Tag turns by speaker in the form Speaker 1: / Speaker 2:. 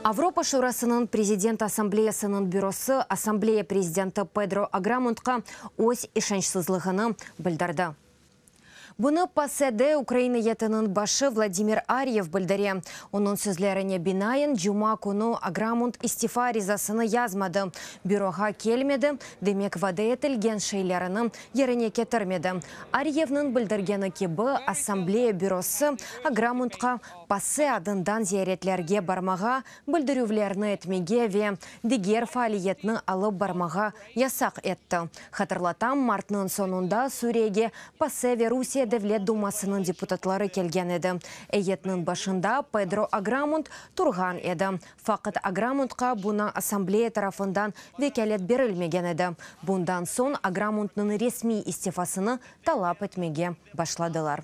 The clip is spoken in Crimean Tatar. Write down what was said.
Speaker 1: Avropa Şurasınıñ Prezident Assambleyasınıñ bürosı Assambleya prezidenti Pedro Agramuntqa öz işançsızlığını bildirdi. Bunı PACEde ukrain eyyetiniñ başı Vladimir Aryev bildire. Onıñ sözlerine binaen, cuma künü Agramunt istifa arizasını yazmadı, büroğa kelmedi, demek vade etilgen şeylerini yerine ketirmedi. Aryevniñ bildirgeni kibi, Assambleya bürosı Agramuntqa PACE adından ziyaretlerge barmağa, bildirüvlerni etmege ve diger faaliyetni alıp barmağa yasaq etti. Hatırlatam, martnıñ soñunda Suriyege PACE ve Rusiye Devlet dumasınıñ deputatları kelgen edi. Eyyetniñ başında Pedro Agramunt turğan edi. Faqat Agramuntqa buña Assambleya tarafından vekâlet berilmegen edi. Bundan soñ Agramuntnıñ resmiy istifasını talap etmege başladılar.